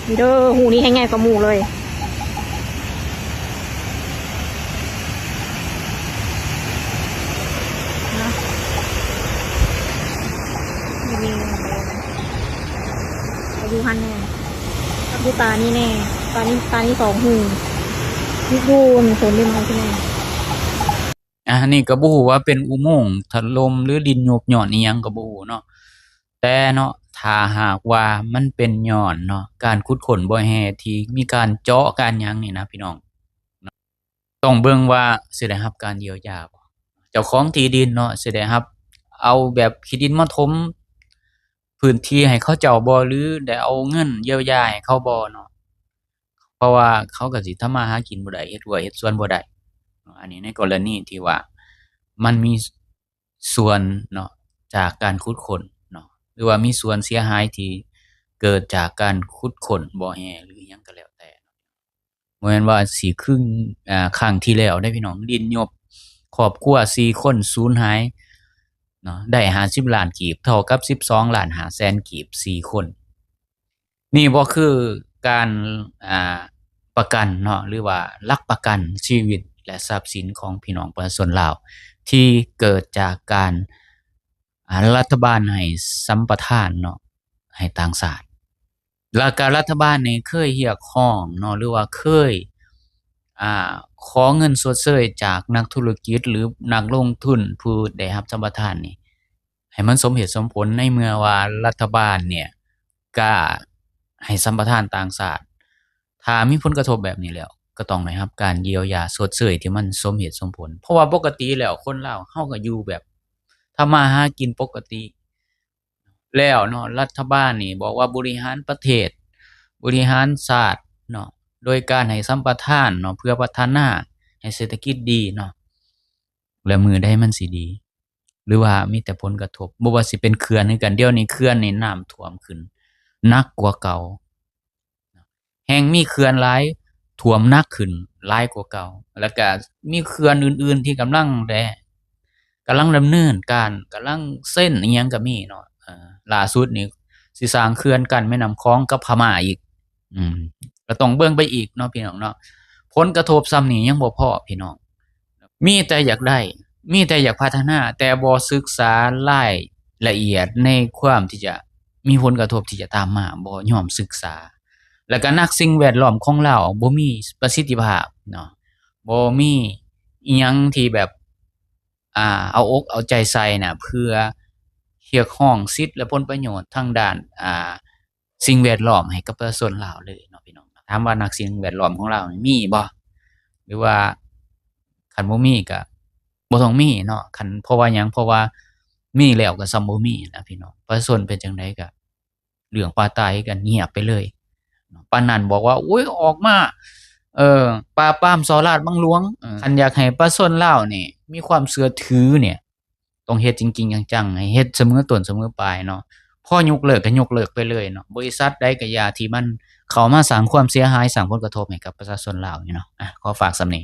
ນີ້ເດີ ຮູນີ້ແຮງໃຫຍ່ກວ່າໝູ່ເລີຍ. ຢູ່ຫັ້ນແນ່ ຢູ່ຕານີ້ແນ່ ຕານີ້ ຕານີ້ສອງຮູ ຢູ່ ຢູ່ໂຊນນີ້ມາທີ່ແນ່. ອັນນີ້ກໍບໍ່ຮູ້ວ່າເປັນອຸໂມງຖະຫຼົ່ມ ຫຼື ດິນຍຸບຍ້ອນອີ່ຫຍັງກໍບໍ່ຮູ້ເນາະ. ແຕ່ເນາະ ຖ້າຫາກວ່າມັນເປັນຍ້ອນເນາະ ການຂຸດຄົ້ນບໍ່ແຮ່ທີ່ມີການເຈາະການຫຍັງນີ້ນະ ພີ່ນ້ອງ ຕ້ອງເບິ່ງວ່າຊິໄດ້ຮັບການຢຽວຢາບໍ່? ເຈົ້າຂອງທີ່ດິນເນາະ ຊິໄດ້ຮັບ ເອົາແບບຂີ້ດິນມາຖົມພື້ນທີ່ໃຫ້ເຂົາເຈົ້າບໍ່ ຫຼື ໄດ້ເອົາເງິນຢຽວຢາໃຫ້ເຂົາບໍ່ເນາະ? ເພາະວ່າເຂົາກໍຊິທຳມາຫາກິນບໍ່ໄດ້ ເຮັດຮົ້ວເຮັດສວນບໍ່ໄດ້ເນາະ. ອັນນີ້ໃນກໍລະນີທີ່ວ່າມັນມີ ສ່ວນເນາະ ຈາກການຂຸດຄົ້ນເນາະ ຫຼືວ່າມີສ່ວນເສຍຫາຍທີ່ເກີດຈາກການຂຸດຄົ້ນບໍ່ແຮ່ ຫຼື ຫຍັງກໍແລ້ວແຕ່. ບໍ່ແມ່ນວ່າຊິຄື ອາ ຄັ້ງທີ່ແລ້ວເດ້ພີ່ນ້ອງ ດິນຍຸບ ຄອບຄົວສີ່ຄົນສູນຫາຍເນາະ ໄດ້ຫ້າສິບລ້ານກີບ ເທົ່າກັບສິບສອງລ້ານຫ້າແສນກີບ ສີ່ຄົນ. ນີ້ບໍ່ຄືການ ອ່າ ປະກັນເນາະ ຫຼືວ່າຫຼັກປະກັນຊີວິດ ແລະ ຊັບສິນຂອງພີ່ນ້ອງປະຊາຊົນລາວ ທີ່ເກີດຈາກການ ອ່າ ລັດຖະບານໃຫ້ສຳປະທານເນາະ ໃຫ້ຕ່າງຊາດ ແລ້ວກະລັດຖະບານນີ້ເຄີຍຮຽກຮ້ອງເນາະ ຫຼືວ່າເຄີຍ ອ່າ ຂໍເງິນຊົດເຊີຍຈາກນັກທຸລະກິດ ຫຼື ນັກລົງທຶນຜູ້ໄດ້ຮັບສຳປະທານນີ້ ໃຫ້ມັນສົມເຫດສົມຜົນ ໃນເມື່ອວ່າລັດຖະບານເນ່ຍ ກະໃຫ້ສຳປະທານຕ່າງຊາດ ຖ້າມີຜົນກະທົບແບບນີ້ແລ້ວ ກໍຕ້ອງໄດ້ຮັບການຢຽວຢາຊົດເຊີຍທີ່ມັນສົມເຫດສົມຜົນ ເພາະວ່າປົກກະຕິແລ້ວຄົນລາວເຮົາກໍຢູ່ແບບທຳມາຫາກິນປົກກະຕິແລ້ວເນາະ. ລັດຖະບານນີ້ບອກວ່າບໍລິຫານປະເທດ ບໍລິຫານຊາດເນາະ ໂດຍການໃຫ້ສຳປະທານເນາະ ເພື່ອພັດທະນາໃຫ້ເສດຖະກິດດີເນາະ ແລ້ວມື້ໃດມັນຊິດີ? ຫຼືວ່າມີແຕ່ຜົນກະທົບ ບໍ່ວ່າຊິເປັນເຂື່ອນຄືກັນ ດຽວນີ້ເຂື່ອນນີ້ນ້ຳຖ້ວມຂຶ້ນໜັກກວ່າເກົ່າ ແຮ່ງມີເຂື່ອນຫຼາຍ ຖ້ວມໜັກຂຶ້ນຫຼາຍກວ່າເກົ່າ ແລ້ວກະມີເຂື່ອນອື່ນໆທີ່ກຳລັງແຕ່ ກຳລັງດຳເນີນການ ກຳລັງເຊັນອີ່ຫຍັງກໍມີເນາະ. ເອີ ລ່າສຸດນີ້ຊິສ້າງເຂື່ອນກັ້ນແມ່ນ້ຳຂອງກັບພະມ້າອີກ ອືມ ກໍຕ້ອງເບິ່ງໄປອີກເນາະ ພີ່ນ້ອງເນາະ. ຜົນກະທົບສ່ຳນີ້ຍັງບໍ່ພໍ ພີ່ນ້ອງ ມີແຕ່ຢາກໄດ້ ມີແຕ່ຢາກພັດທະນາ ແຕ່ບໍ່ສຶກສາລາຍລະອຽດໃນຄວາມທີ່ຈະມີຜົນກະທົບທີ່ຈະຕາມມາ ບໍ່ຍອມສຶກສາ ແລ້ວກະນັກສິ່ງແວດລ້ອມຂອງລາວບໍ່ມີປະສິດທິພາບເນາະ ບໍ່ມີອີ່ຫຍັງທີ່ແບບ ອ່າ ເອົາອົກເອົາໃຈໃສ່ນະ ເພື່ອຮຽກຮ້ອງສິດ ແລະ ຜົນປະໂຫຍດທາງດ້ານ ອ່າ ສິ່ງແວດລ້ອມໃຫ້ກັບປະຊາຊົນລາວເລີຍເນາະ ພີ່ນ້ອງ. ຖາມວ່ານັກສິ່ງແວດລ້ອມຂອງລາວນີ້ມີບໍ່? ຫຼືວ່າຄັນບໍ່ມີກໍບໍ່ຕ້ອງມີເນາະ ຄັນ ເພາະວ່າຫຍັງ? ເພາະວ່າມີແລ້ວກໍສ່ຳບໍ່ມີນະ ພີ່ນ້ອງ. ປະຊາຊົນເປັນຈັ່ງໃດກໍເລື່ອງປາຕາຍຄືກັນ ງຽບໄປເລີຍ. ປານນັ້ນບອກວ່າ ໂອ້ຍ ອອກມາ ເອີ ປາບປາມສໍ້ລາດບັງຫຼວງ. ເອີ ຄັນຢາກໃຫ້ປະຊາຊົນລາວນີ້ມີຄວາມເຊື່ອຖືນີ້ ຕ້ອງເຮັດຈິງໆ ຈັງໆ ໃຫ້ເຮັດສະເໝີຕົ້ນສະເໝີປາຍເນາະ. ພໍຍົກເລີກກໍຍົກເລີກໄປເລີຍເນາະ. ບໍລິສັດໃດກໍຢ່າທີ່ມັນເຂົ້າມາສ້າງຄວາມເສຍຫາຍ ສ້າງຜົນກະທົບໃຫ້ກັບປະຊາຊົນລາວນີ້ເນາະ. ອາ ຂໍຝາກສ່ຳນີ້.